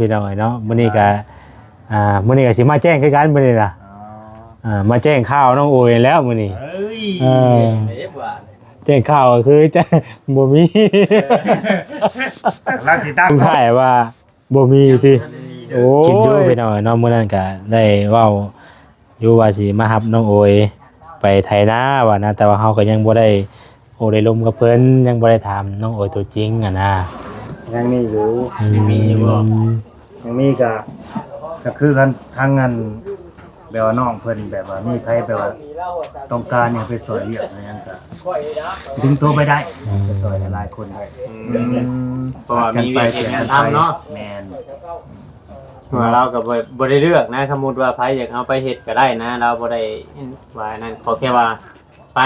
ພີ່ນ້ອງເອີຍເນາະ. ມື້ນີ້ກໍ ອ່າ ມື້ນີ້ກໍຊິມາແຈ້ງຄືກັນ ມື້ນີ້ນະ. ອໍ ອ່າ ມາແຈ້ງຂ່າວນ້ອງໂອຍແລ້ວມື້ນີ້. ເອີຍ ເອີ ເດ້ວ່າ ແຈ້ງຂ່າວກໍຄື ຈະບໍ່ມີ ເອີ ກຳລັງຊິຕັ້ງ ເພິ່ນຖ່າຍວ່າ ບໍ່ມີຕິ. ໂອ້ຍ ຄິດຢູ່ພີ່ນ້ອງເນາະ, ມື້ນັ້ນກະໄດ້ເວົ້າຢູ່ວ່າຊິມາຮັບນ້ອງໂອຍໄປໄຖນາວ່ານະ, ແຕ່ວ່າເຮົາກໍຍັງບໍ່ໄດ້ໂອ້ໄດ້ລົມກັບເພິ່ນ, ຍັງບໍ່ໄດ້ຖາມນ້ອງໂອຍຕົວຈິງຫັ້ນນະ. ຍັງມີຢູ່ ອືມ ຍັງມີຢູ່ບໍ່? ຍັງມີກະ ກະຄືກັນ ທາງອັນ ແບບວ່ານ້ອງເພິ່ນແບບວ່າມີໃຜແບບວ່າຕ້ອງການຫຍັງໄປຊ່ອຍວຽກຫຍັງກະດຶງໂຕໄປໄດ້ ອືມ ໄປຊ່ອຍຫຼາຍໆຄົນໄດ້. ອືມ ເພາະວ່າມີວຽກເຮັດງານທຳເນາະ. ແມ່ນ ວ່າລາວກໍບໍ່ ບໍ່ໄດ້ເລືອກນະ, ສົມມຸດວ່າໃຜຢາກເອົາໄປເຮັດກໍໄດ້ນະ, ລາວບໍ່ໄດ້ວ່ານັ້ນ, ຂໍແຄ່ວ່າໄປ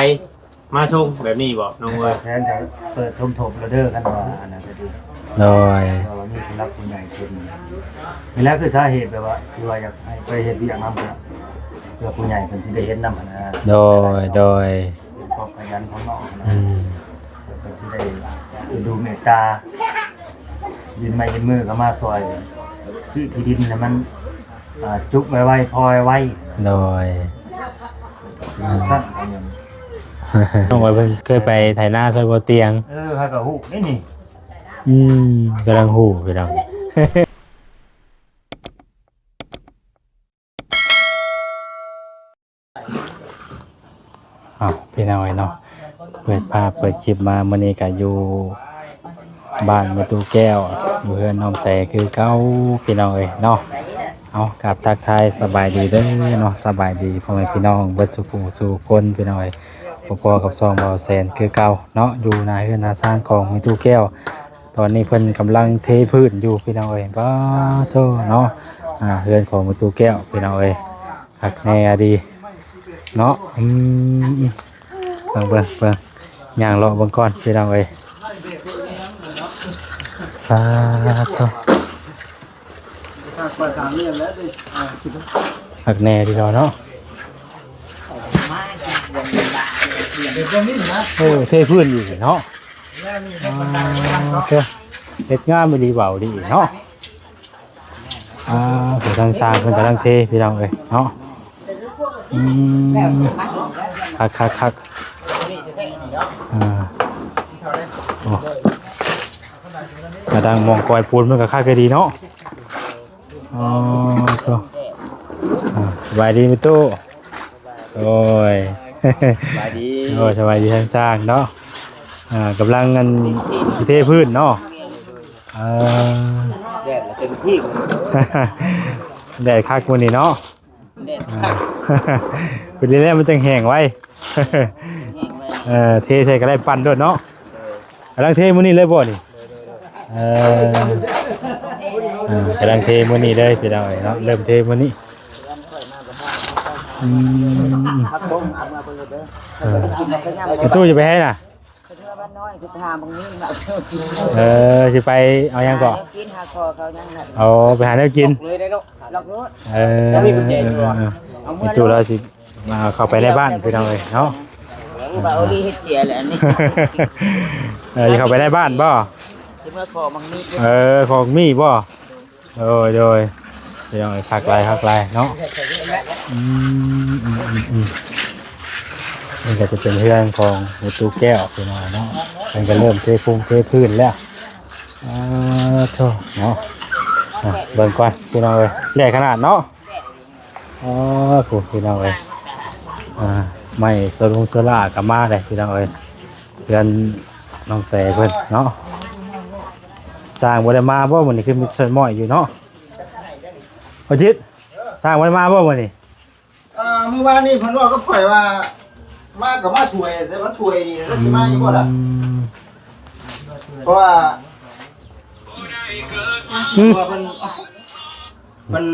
ມາສົ່ງແບບນີ້ບໍນ້ອງເອີຍ? ແທນກໍເປີດສົມທົບແລ້ວເດີ ຄັນວ່າອັນນັ້ນກໍດີ. ໂດຍ ເພາະວ່າມີຜູ້ຫຼັກຜູ້ໃຫຍ່ເພິ່ນ ນີ້ແຫຼະຄືສາເຫດແບບວ່າທີ່ວ່າຢາກໃຫ້ໄປເຮັດວຽກນຳ ກໍເພື່ອຜູ້ໃຫຍ່ເພິ່ນຊິໄດ້ເຫັນນຳຫັ້ນນະ. ໂດຍ ໂດຍ ເປັນຄວາມຂະຫຍັນຂອງນ້ອງນະ. ອືມ ເພິ່ນຊິໄດ້ເປັນດູເມດຕາ ຍື່ນໄມ້ຍື່ນມືເຂົ້າມາຊ່ອຍ ຊື້ທີ່ດິນໃຫ້ມັນ ອ່າ ຈຸກໄວໆ ພໍໄວໆ. ໂດຍ ອືມ ຊັ້ນຂອງມັນ ນ້ອງໄວເພິ່ນເຄີຍໄປໄຖນາຊ່ອຍບໍ່ຕຽງ. ເອີ ເຮົາກໍຮູ້ເດ້ນີ້. ອືມ ກຳລັງຮູ້ພີ່ນ້ອງ. ອ້າວ ພີ່ນ້ອງເອີຍເນາະ, ເປີດພາບເປີດຄລິບມາມື້ນີ້ກະຢູ່ບ້ານແມ່ຕູ້ແກ້ວ ຢູ່ເຮືອນນ້ອງແຕຄືເກົ່າ ພີ່ນ້ອງເອີຍເນາະ. ເອົາ ກາບທັກທາຍສະບາຍດີເດີເນາະ, ສະບາຍດີພໍ່ແມ່ພີ່ນ້ອງເບິດສູ່ຜູ້ສູ່ຄົນ ພີ່ນ້ອງເອີຍ. ພໍ້ກັບຊ່ອງບ່າວແສນຄືເກົ່າເນາະ, ຢູ່ໜ້າເຮືອນໜ້າຊານຂອງແມ່ຕູ້ແກ້ວ. ຕອນນີ້ເພິ່ນກຳລັງເທພື້ນຢູ່ ພີ່ນ້ອງເອີຍ. ປາໂທ້ເນາະ, ອ່າ ເຮືອນຂອງແມ່ຕູ້ແກ້ວ ພີ່ນ້ອງເອີຍ. ຄັກແນ່ອະດີເນາະ. ອືມ ເບິ່ງ ເບິ່ງ ເບິ່ງ ຍ່າງເລາະເບິ່ງກ່ອນ ພີ່ນ້ອງເອີຍ. ປາໂທ້ ຄັກແນ່ດີເນາະ. ໂອ້ ເທພື້ນອີກເນາະ. ອ່າ ໂອເຄ ເຮັດງາມອີ່ຫຼີ ເວົ້າດີເນາະ. ອ່າ ຜູ້ທາງຊ່າງເພິ່ນກຳລັງເທ ພີ່ນ້ອງເອີຍເນາະ. ອືມ ຄັກໆໆ. ອ່າ ໂອ້ ກະດັງໝ່ອງກອຍປູນມັນກະຄັກກະດີເນາະ. ອໍ ໂທ້ ອ່າ ສະບາຍດີແມ່ຕູ້. ໂອ້ຍ ສະບາຍດີ. ໂອ້ຍ ສະບາຍດີທາງຊ່າງເນາະ. ອ່າ ກຳລັງອັນຊິເທພື້ນເນາະ. ເອີ ແດດລະເຕັມທີ່ ແດດຄັກມື້ນີ້ເນາະ. ແດດ ອ່າ ຄັກ ເປັນແລ້ວມັນຈັ່ງແຫ້ງໄວ. ແຫ້ງໄວ ເອີ ເທໃສ່ກະໄດ້ ປັ່ນໂລດເນາະ. ກຳລັງເທມື້ນີ້ເລີຍບໍ່ນີ້? ເອີ ອ່າ ກຳລັງເທມື້ນີ້ເລີຍ ພີ່ນ້ອງເອີຍເນາະ, ເລີ່ມເທມື້ນີ້. ອືມ ເອີ ປະຕູຈະໄປໃສນະ? ເອີ ຊິໄປເອົາຫຍັງເກາະ? ຫາແນວກິນ ຫາຂໍເຂົາຫຍັງນະ. ອໍ ໄປຫາແນວກິນ ລັອກໂລດ. ເອີ ມີຕູ້ລາວຊິ ອ່າ ເຂົ້າໄປໃນບ້ານ ພີ່ນ້ອງເອີຍເນາະ. ເອີ ເອີ ຊິເຂົ້າໄປໃນບ້ານບໍ່? ຊິເມືອຂໍໝາກມີ້. ເອີ ຂໍໝາກມີ້ບໍ່? ໂດຍ ໂດຍ ພີ່ນ້ອງເອີຍ ຄັກຫຼາຍ ຄັກຫຼາຍເນາະ. ອືມ ອືມ ອືມ ອືມ ນີ້ກໍຈະເປັນເຮືອນຂອງແມ່ຕູ້ແກ້ວ ພີ່ນ້ອງເນາະ. ເພິ່ນກໍເລີ່ມເທພຸງເທພື້ນແລ້ວ. ອ່າ ໂທ້ເນາະ ອ່າ ເບິ່ງກ່ອນ ພີ່ນ້ອງເອີຍ ແຫຼະຂະໜາດເນາະ. ອໍ ໂອ້ ພີ່ນ້ອງເອີຍ ອ່າ ໄມ້ໂຊລົງໂຊລ່າກໍມາເດ້ ພີ່ນ້ອງເອີຍ. ເຮືອນນ້ອງແຕເພິ່ນເນາະ. ຊ່າງບໍ່ໄດ້ມາບໍ່ມື້ນີ້? ຄືມີຊ່າງໝ້ອຍຢູ່ເນາະ. ພໍ່ຈິດ ຊ່າງບໍ່ໄດ້ມາບໍ່ມື້ນີ້? ອ່າ ມື້ວານນີ້ເພິ່ນເວົ້າກັບຂ້ອຍວ່າ ມາກໍມາຊ່ວຍ ແຕ່ວ່າຊ່ວຍນີ້ ແລ້ວຊິມາຢູ່ບໍ່ລະ? ອືມ ເພາະວ່າ ອືມ ເພາະວ່າເພິ່ນ ເພິ່ນ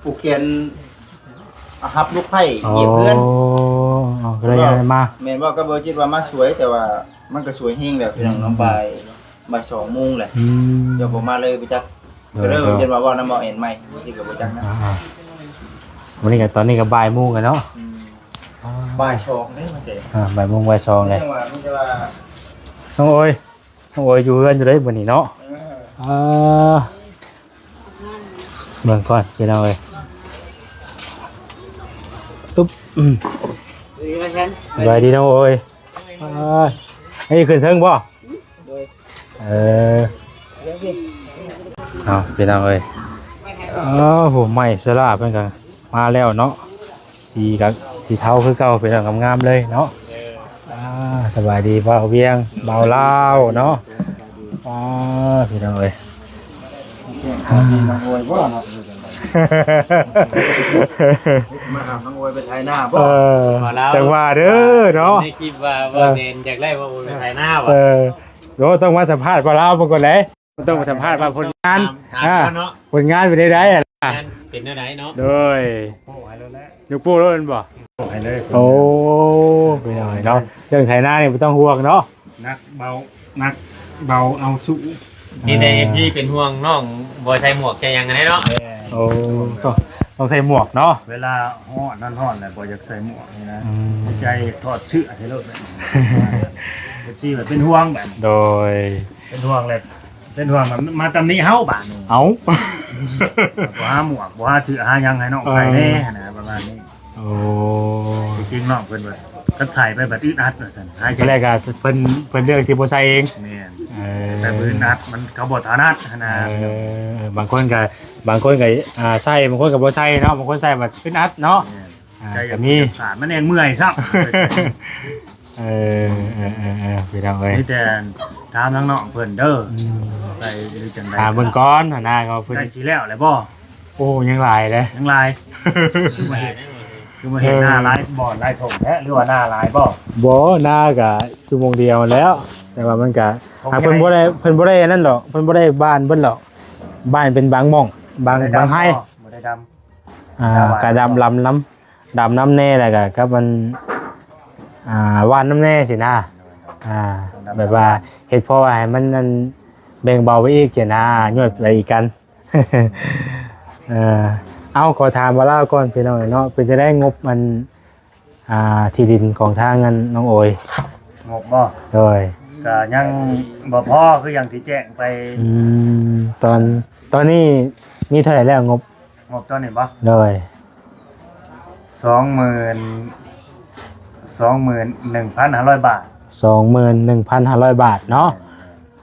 ຜູກແຂນຮັບລູກໃພ້ ອໍ ຢ້ຽມເຮືອນ. ອໍ ກໍເລີຍຍັງບໍ່ໄດ້ມາ. ແມ່ນ ເວົ້າກັບບໍ່ຈິດວ່າມາຊ່ວຍ ແຕ່ວ່າມັນກໍຊ່ວຍແຮງແລ້ວ ພີ່ນ້ອງເນາະ. ອືມ ບ່າຍ ບ່າຍສອງໂມງແຫຼະ. ອືມ ເຈົ້າບໍ່ມາເລີຍບໍ່ຈັກ. ໂດຍ ກໍເລີຍ ໂດຍ ເຫັນວ່າເວົ້ານຳບໍ່ແອນໃໝ່ ຊິກໍບໍ່ຈັກນະ. ອ່າໆ ມື້ນີ້ກໍ ຕອນນີ້ກໍບ່າຍໂມງແລ້ວເນາະ. ອືມ ອ່າ ບ່າຍສອງເດ້ ມາເສຍ. ອ່າ ບ່າຍໂມງ ບ່າຍສອງແລ້ວ. ຍັງວ່າມີແຕ່ວ່າ ນ້ອງໂອຍ ນ້ອງໂອຍຢູ່ເຮືອນຢູ່ເດ້ມື້ນີ້ເນາະ. ເອີ ອ່າ ເບິ່ງກ່ອນພີ່ນ້ອງເອີຍ. ອຶບ ອືມ ສະບາຍດີນ້ອງໂອຍ. ອ່າ ໃຫ້ຂຶ້ນເທິງບໍ່? ໂດຍ ເອີ ເອົາພີ່ນ້ອງເອີຍ. ເອົາ ໂຫ ໄມ້ເຊື້ອລາເພິ່ນກໍມາແລ້ວເນາະ. ສີກໍສີເທົາຄືເກົ່າ ພີ່ນ້ອງ ງາມໆເລີຍເນາະ. ອ່າ ສະບາຍດີບ່າວວຽງ ບ່າວລາວເນາະ. ອ່າ ພີ່ນ້ອງເອີຍ ນ້ອງໂອຍບໍ່ເນາະ? ມາຫານ້ອງໂອຍໄປໄຖນາບໍ່? ເອີ ບໍ່ລາວ ຈັ່ງວ່າເດີເນາະ. ໃນຄລິບວ່າ ເອີ ບໍ່ແຊນຢາກໄດ້ບ່າວໂອຍໄປໄຖນາວ່າ. ເອີ ໂອ້ ຕ້ອງມາສຳພາດບ່າວລາວເພິ່ນກ່ອນເດ້. ຕ້ອງສຳພາດວ່າຜົນງານ ຖາມ ອ່າ ເຂົາເນາະ ຜົນງານເປັນໄດ້ໃດ ງານເປັນແນວໃດເນາະ? ໂດຍ ໂປ້ໃຫ້ໂລດແຫຼະ ຍົກໂປ້ໂລດແມ່ນບໍ່? ໂອ້ໃຫ້ເລີຍ. ໂອ້ ເປັນຫຍັງເນາະ ເລື່ອງໄຖນານີ້ບໍ່ຕ້ອງຫ່ວງເນາະ ໜັກເບົາ ໜັກເບົາເອົາສູ້. ມີແຕ່ ເອີ ເອັຟຊີ ເປັນຫ່ວງນ້ອງບໍ່ໃສ່ໝວກໃສ່ຫຍັງຫັ້ນເນາະ. ແມ່ນ ໂອ້ ຕ້ອງ ຕ້ອງໃສ່ໝວກເນາະ ເວລາຮ້ອນ ຮ້ອນໆແລ້ວບໍ່ຢາກໃສ່ໝວກນີ້ນະ. ອືມ ໃຈຖອດເສື້ອໃຫ້ໂລດ ເອັຟຊີ ແບບເປັນຫ່ວງແບບ ໂດຍ ເປັນຫ່ວງແຫຼະ ເປັນຫ່ວງ ມາຕຳໜິເຮົາບາດນີ້. ເອົ້າ ບໍ່ຫາໝວກ ບໍ່ຫາເສື້ອຫາຫຍັງໃຫ້ນ້ອງໃສ່ແດ່ ເອີ ຫັ້ນນະ ປະມານນີ້. ໂອ້ ທີ່ຈິງນ້ອງເພິ່ນວ່າ ຄັນໃສ່ໄປບັດອຶດອັດວ່າຊັ້ນ ຫາຍໃຈ ແລກກໍເພິ່ນ ເພິ່ນເລືອກທີ່ບໍ່ໃສ່ເອງ. ແມ່ນ ເອີ ແຕ່ບໍ່ອຶດອັດ ມັນກໍບໍ່ຖະໜັດຫັ້ນນະ. ເອີ ບາງຄົນກໍ ບາງຄົນກໍ ອ່າ ໃສ່ ບາງຄົນກໍບໍ່ໃສ່ເນາະ ບາງຄົນໃສ່ບັດອຶດອັດເນາະ. ແມ່ນ ອ່າ ໃຈກໍມີ ສາດ ມັນແຮງເມື່ອຍຊ້ຳ. ເອີ ເອີ ເອີ ເອີ ພີ່ນ້ອງເອີຍ ມີແຕ່ຖາມທາງນ້ອງເພິ່ນເດີ. ອືມ ໄປຫຼືຈັ່ງໃດ ຖາມເພິ່ນກ່ອນຫັ້ນນະ ວ່າເພິ່ນໃກ້ຊິແລ້ວແລ້ວບໍ່? ໂອ້ ຍັງຫຼາຍເດ້ ຍັງຫຼາຍ. ຄືມາເຮັດ ຄືມາເຮັດ ເອີ ນາຫຼາຍບ່ອນຫຼາຍທົ່ງແທ້ ຫຼືວ່ານາຫຼາຍບໍ່? ບໍ່ ນາກະຊົ່ວໂມງດຽວແລ້ວ ແຕ່ວ່າມັນກະ ເພິ່ນບໍ່ໄດ້ ເພິ່ນບໍ່ໄດ້ອັນນັ້ນດອກ ເພິ່ນບໍ່ໄດ້ບ້ານເພິ່ນດອກ ບ້ານເປັນບາງໝ່ອງ ບາງ ບາງໄຮ່ ບໍ່ໄດ້ດຳ ອ່າ ກະດຳລຳນຳ ດຳນຳແດ່ ແລ້ວກະກັບມັນ ອ່າ ຫວ່ານນຳແດ່ຊີ້ນະ. ອ່າ ແບບວ່າເຮັດພໍໃຫ້ມັນ ອັນ ແບ່ງເບົາໄປອີກຊີ້ນະ ຍວດໄປອີກກັນ. ເອີ ເອົາ ຂໍຖາມບ່າວລາວກ່ອນພີ່ນ້ອງເນາະ ເປັນຈັ່ງໃດງົບ ອັນ ອ່າ ທີ່ດິນຂອງທາງ ອັນ ນ້ອງໂອຍ? ງົບບໍ່? ໂດຍ ກະຍັງບໍ່ພໍ ຄືຢ່າງທີ່ແຈ້ງໄປ. ອືມ ຕອນ ຕອນນີ້ມີເທົ່າໃດແລ້ວງົບ? ງົບຕອນນີ້ບໍ່? ໂດຍ ສອງໝື່ນ ສອງໝື່ນໜຶ່ງພັນຫ້າຮ້ອຍບາດ. ສອງໝື່ນໜຶ່ງພັນຫ້າຮ້ອຍບາດເນາະ.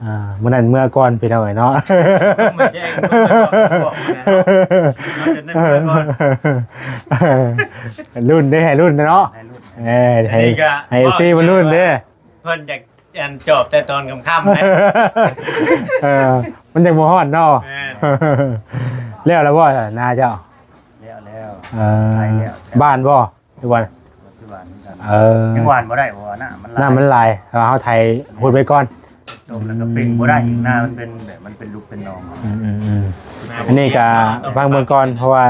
ອ່າ ມື້ນັ້ນເມື່ອກ່ອນພີ່ນ້ອງເອີຍເນາະ ມາແຈ້ງ ມາຈະໄດ້ເມື່ອກ່ອນ ລຸ້ນເດ້ ໃຫ້ລຸ້ນເນາະ ໃຫ້ລຸ້ນ ເອີ ໃຫ້ ໃຫ້ເອັຟຊີເພິ່ນລຸ້ນເດ້ ເພິ່ນຢາກ ອັນ ຈອບແຕ່ຕອນຄ່ຳໆເດ້. ເອີ ມັນຍັງບໍ່ຮອດເນາະ. ແມ່ນ ແລ້ວລະບໍ່ນາເຈົ້າ? ແລ້ວແລ້ວ ເອີ ໄປແລ້ວ ບ້ານບໍ່? ຄືວ່າ ເອີ ຍັງຫວ່ານບໍ່ໄດ້ ເພາະວ່ານ້ຳມັນຫຼາຍ ນ້ຳມັນຫຼາຍ ເຮົາໄຖຫົດໄປກ່ອນ ຕົມແລ້ວກໍເປັ່ງບໍ່ໄດ້ອີກ ນາມັນເປັນແບບ ມັນເປັນລຸກເປັນໜອງ. ອືມໆໆ ອັນນີ້ກໍຟັງເບິ່ງກ່ອນ ເພາະວ່າ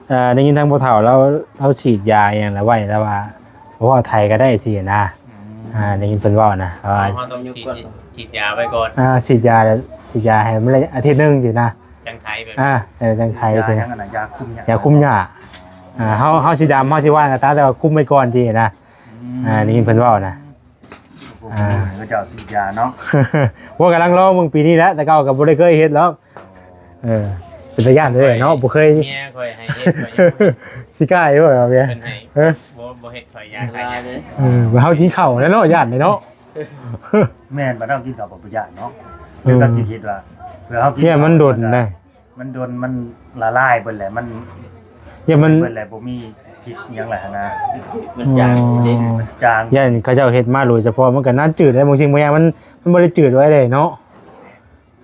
ເອີ ໄດ້ຍິນທາງພໍ່ເຖົ້າລາວ ລາວສີດຢາອີຫຍັງລະໄວ້ ລາວວ່າບໍ່ເວົ້າໄທກໍໄດ້ຊີ້ນະ. ອືມ ອ່າ ໄດ້ຍິນເພິ່ນເວົ້ານະ ເພາະວ່າ ເຮົາຕ້ອງສີດ ສີດຢາໄວ້ກ່ອນ ອ່າ ສີດຢາ ສີດຢາໃຫ້ມັນໄດ້ອາທິດໜຶ່ງຊີ້ນະ ຈັ່ງໄຖແບບ ອ່າ ເອີ ຈັ່ງໄຖຊີ້ນະ ຢາຫຍັງຫັ້ນນະ ຢາຄຸມຫຍ້າ ຢາຄຸມຫຍ້າ. ອ່າ ເຮົາ ເຮົາຊິດຳ ເຮົາຊິຫວ່ານກໍຕາມ ແຕ່ວ່າຄຸມໄວ້ກ່ອນຊີ້ນະ. ອືມ ອ່າ ໄດ້ຍິນເພິ່ນເຂົາເຈົ້າສີດຢາເນາະ ພວກກຳລັງລໍເບິ່ງປີນີ້ແຫຼະ ແຕ່ເກົ່າກໍບໍ່ໄດ້ເຄີຍເຮັດດອກ. ເອີ ເປັນຕາຢ້ານເດ້ເນາະ ບໍ່ເຄີຍ ເມຍຂ້ອຍໃຫ້ເຮັດ ຂ້ອຍຍັງບໍ່ເຮັດ ຊິກ້າຢູ່ບໍ່ເມຍ? ເພິ່ນໃຫ້ ເອີ ບໍ່ ບໍ່ເຮັດ ຂ້ອຍຢ້ານ ຂ້ອຍຢ້ານ ເອີ ເຮົາກິນເຂົ້າແລ້ວເນາະ ຢ້ານເດ້ເນາະ. ແມ່ນ ບັດເຮົາກິນເຂົ້າກໍບໍ່ຢ້ານເນາະ ເອີ ເພິ່ນກໍຊິຄິດວ່າ ເພື່ອເຮົາກິນ ເຂົ້າ ມັນດົນໄດ໋ ມັນດົນ ມັນລະລາຍເບິດແຫຼະ ມັນ ຢ້ານມັນ ເບິດແຫຼະ ບໍ່ມີພິດຫຍັງລະຫັ້ນນະ ມັນຈາງ ອໍ ມັນຈາງ ຢ້ານເຂົາເຈົ້າເຮັດມາໂດຍສະເພາະ ມັນກໍໜ້າຈືດແຫຼະ ບາງສິ່ງບາງຢ່າງມັນ ມັນບໍ່ໄດ້ຈືດໄວ້ເດ້ເນາະ.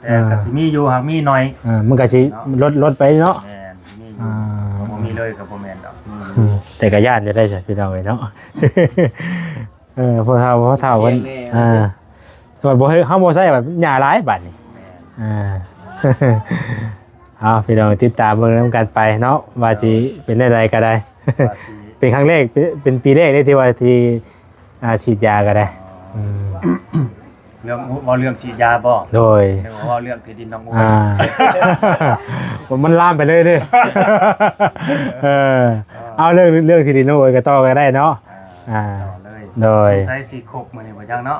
ແຕ່ກໍ ອ່າ ຊິມີຢູ່ ຫາກມີໜ້ອຍ ອ່າ ມັນກໍຊິ ເນາະ ລົດ ລົດໄປເນາະ. ແມ່ນ ມີຢູ່ ອ່າ ບໍ່ມີເລີຍກໍບໍ່ແມ່ນດອກ ອືມ ແຕ່ກໍຢ້ານຢູ່ໄດ໋ ພີ່ນ້ອງເອີຍເນາະ. ເອີ ພໍ່ເຖົ້າ ພໍ່ເຖົ້າເພິ່ນ ອ່າ ແຕ່ວ່າບໍ່ໃຫ້ ເຮົາບໍ່ໃຊ້ແບບຫຍ້າຫຼາຍບາດນີ້. ແມ່ນ ອ່າ ເອົາ ພີ່ນ້ອງຕິດຕາມເບິ່ງນຳກັນໄປເນາະ ວ່າຊິເປັນແນວໃດກໍໄດ້. ວ່າຊິ ເປັນຄັ້ງແລກ ເປັນ ເປັນປີແລກເດ້ທີ່ວ່າທີ່ ອ່າ ສີດຢາກໍໄດ້. ອໍ ອືມ ເລື່ອງ ເວົ້າເລື່ອງສີດຢາບໍ່? ໂດຍ ເວົ້າເລື່ອງທີ່ດິນນ້ອງໂອຍ ອ່າ ມັນລາມໄປເລີຍເດ້. ເອີ ເອົາເລື່ອງ ເລື່ອງທີ່ດິນນ້ອງໂອຍກໍຕໍ່ກໍໄດ້ເນາະ. ອ່າ ອ່າ ຕໍ່ເລີຍ ໂດຍ ສົງໄສຊິຄົບມື້ນີ້ບໍ່ຈັກເນາະ.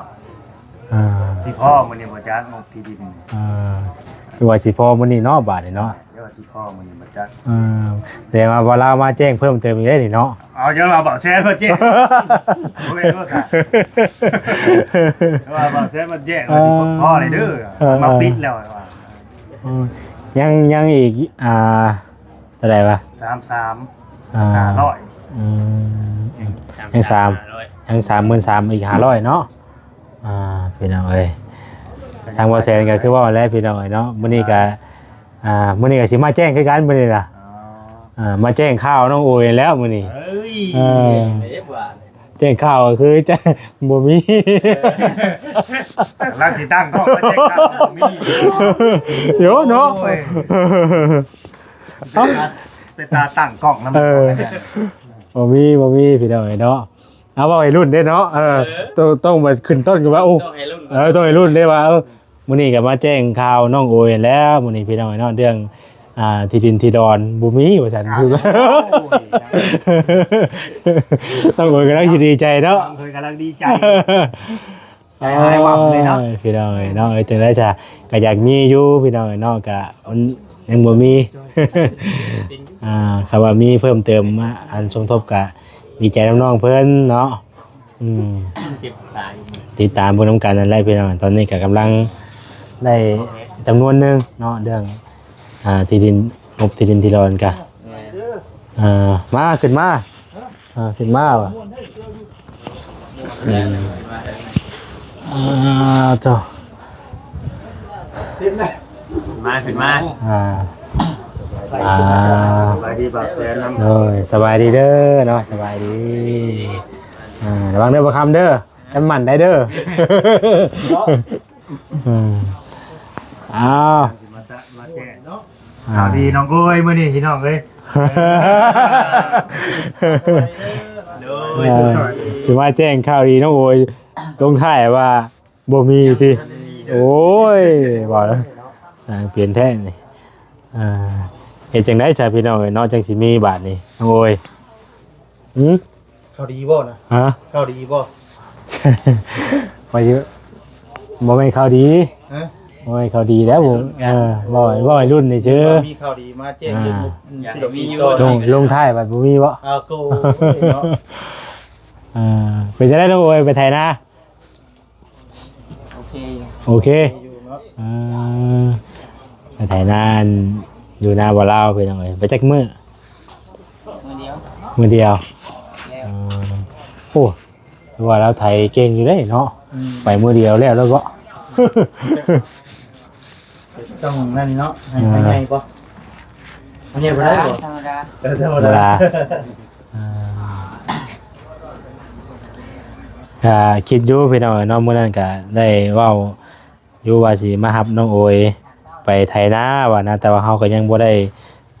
ອ່າ ຊິພໍມື້ນີ້ບໍ່ຈັກ ງົບທີ່ດິນ ອ່າ ຄືວ່າຊິພໍມື້ນີ້ເນາະ ບາດນີ້ເນາະ. ເອີ ຊິພໍມື້ນີ້ບໍ່ຈັກ ເອີ ແຕ່ວ່າບໍ່ລາວມາແຈ້ງເພີ່ມເຕີມອີກເດ້ນີ້ເນາະ. ເອົາ ຍ້ອນວ່າບ່າວແຊນມາແຈ້ງ ບໍ່ແມ່ນວ່າຊັ້ນ ແຕ່ວ່າບ່າວແຊນມາແຈ້ງວ່າຊິພໍແລ້ວເດີ ເອີ ມາປິດແລ້ວວ່າ ເອີ ຍັງ ຍັງອີກ ອ່າ ເທົ່າໃດວະ? ສາມສາມ ອ່າ ຫ້າຮ້ອຍ ອືມ ຍັງສາມ ຍັງສາມໝື່ນສາມ ອີກຫ້າຮ້ອຍເນາະ. ອ່າ ພີ່ນ້ອງເອີຍ ທາງບ່າວແຊນກໍຄືເວົ້າແຫຼະ ພີ່ນ້ອງເອີຍເນາະ ມື້ນີ້ກໍ ອ່າ ມື້ນີ້ກໍຊິມາແຈ້ງຄືກັນມື້ນີ້ນະ ອໍ ອ່າ ມາແຈ້ງຂ່າວນ້ອງໂອຍແລ້ວມື້ນີ້ ເອີຍ ເອີ ແຈ້ງຂ່າວກໍຄືຈະບໍ່ມີ ກຳລັງຊິຕັ້ງກ້ອງມາແຈ້ງຂ່າວບໍ່ມີ ໂຍເນາະ ໂອ້ຍ ເປັນຕາຕັ້ງກ້ອງນຳ ເອີ ບໍ່ມີ ບໍ່ມີ ພີ່ນ້ອງເອີຍເນາະ. ເອົາ ເວົ້າໃຫ້ລຸ້ນເດ້ເນາະ ເອີ ເອີ ຕ້ອງ ຕ້ອງໄປຂຶ້ນຕົ້ນກັນວ່າ ໂອ້ ຕ້ອງໃຫ້ລຸ້ນ ເອີ ຕ້ອງໃຫ້ລຸ້ນເດ້ວ່າ ເອີ ມື້ນີ້ກໍມາແຈ້ງຂ່າວນ້ອງໂອຍແລ້ວ ມື້ນີ້ພີ່ນ້ອງເນາະ ເລື່ອງ ອ່າ ທີ່ດິນທີ່ດອນບໍ່ມີວ່າຊັ້ນ ອ້າວ ໂອ້ຍ ນ້ອງໂອຍກຳລັງຊິດີໃຈເນາະ ນ້ອງໂອຍກຳລັງດີໃຈ ໃຈຫາຍວັບເລີຍເນາະ ໂອ້ຍ ພີ່ນ້ອງເອີຍເນາະ ເອີ ຈັ່ງໃດຊະ ກໍຢາກມີຢູ່ ພີ່ນ້ອງເອີຍເນາະ ກໍມັນຍັງບໍ່ມີ ອ່າ ຄັນວ່າມີເພີ່ມເຕີມມາ ອັນສົມທົບ ກໍດີໃຈນຳນ້ອງເພິ່ນເນາະ. ອືມ ຕິດຕາມເບິ່ງນຳກັນນັ້ນແຫຼະພີ່ນ້ອງ ຕອນນີ້ກໍກຳລັງໄດ້ຈຳນວນໜຶ່ງເນາະ ເລື່ອງ ອ່າ ທີ່ດິນ ງົບທີ່ດິນທີ່ດອນກະ ອ່າ ມາ ຂຶ້ນມາ ອ່າ ຂຶ້ນມາວ່າ ອືມ ອ່າ ເຈົ້າ ມາ ຂຶ້ນມາ ອ່າ ອ່າ ສະບາຍດີບ່າວແຊນນຳ ໂດຍ ສະບາຍດີເດີເນາະ ສະບາຍດີ ອ່າ ລະວັງເດີບໍ່ຄຳເດີ ໃຫ້ໝັ້ນໄດ້ເດີ ເນາະ ເອີ ອ້າວ ຊິມາຕະ ມາແຈ້ງເນາະ ອ່າ ຂ່າວດີນ້ອງໂອຍມື້ນີ້ພີ່ນ້ອງເອີຍ ໂດຍ ເອີ ຊິມາແຈ້ງຂ່າວດີນ້ອງໂອຍ ລົງທ້າຍວ່າ ບໍ່ມີຕິ ໂອ້ຍ ວ່າຊ່າງເປັນແທ້ນີ້ ອ່າ ເຮັດຈັ່ງໃດຊະພີ່ນ້ອງເອີຍເນາະ ຈັ່ງຊິມີບາດນີ້ ໂອ້ຍ ຫື ຂ່າວດີບໍ່ນະ? ຮະ? ຂ່າວດີບໍ່? ວ່າຢູ່ ບໍ່ແມ່ນຂ່າວດີ ຮະ? ບໍ່ແມ່ນຂ່າວດີແລ້ວ ເອີ ເວົ້າ ເວົ້າໃຫ້ລຸ້ນນີ້ຊື່ ມີຂ່າວດີມາແຈ້ງ ອ່າ ເລື່ອງ ຢາກໃຫ້ມີຢູ່ ລົງ ລົງທ້າຍບັດບໍ່ມີບໍ່? ອ້າວ ໂກ ເນາະ ເອີ ເປັນຈັ່ງໃດນ້ອງໂອຍ ໄປໄຖນາ? ໂອເຄ ໂອເຄ ຢູ່ເນາະ ເອີ ໄປໄຖນາ ຢູ່ນາບໍ່ລາວ ພີ່ນ້ອງເອີຍ ໄປຈັກມື້? ມື້ດຽວ ມື້ດຽວ ເອີ ໂອ້ ວ່າລາວໄຖເກັ່ງຢູ່ເດ້ເນາະ ອືມ ໄປມື້ດຽວແລ້ວ ແລ້ວກໍ ຕ້ອງນັ້ນເນາະ ໃຫ້ ອ່າ ໃຫ້ໃຫຍ່ບໍ່? ອັນນີ້ບໍ່ໄດ້ບໍ່? ທຳມະດາ ເອີ ທຳມະດາ ທຳມະດາ ອ່າ ກະຄິດຢູ່ພີ່ນ້ອງເນາະ ມື້ນັ້ນກະໄດ້ເວົ້າຢູ່ວ່າຊິມາຮັບນ້ອງໂອຍໄປໄຖນາວ່ານະ ແຕ່ວ່າເຮົາກໍຍັງບໍ່ໄດ້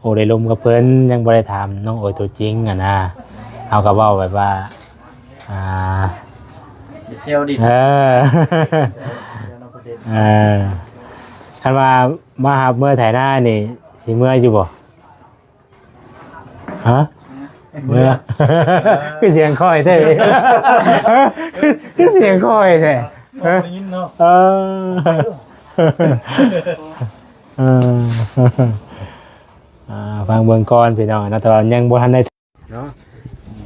ໂອ້ໄດ້ລົມກັບເພິ່ນ ຍັງບໍ່ໄດ້ຖາມນ້ອງໂອຍຕົວຈິງຫັ້ນນະ ເຮົາກໍເວົ້າແບບວ່າ ອ່າ ເຊວດິນ ເອີ ເອີ ຄັນວ່າມາຮັບເມືອໄຖນານີ້ຊິເມືອຢູ່ບໍ່? ຮະ? ເມືອ ຄືສຽງຄ່ອຍແທ້ ຄືສຽງຄ່ອຍແທ້ ຮະ? ໄດ້ຍິນເນາະ ເອີ ເອີ ອ່າ ຟັງເບິ່ງກ່ອນພີ່ນ້ອງເນາະ ແຕ່ວ່າຍັງບໍ່ທັນໄດ້ເນາະ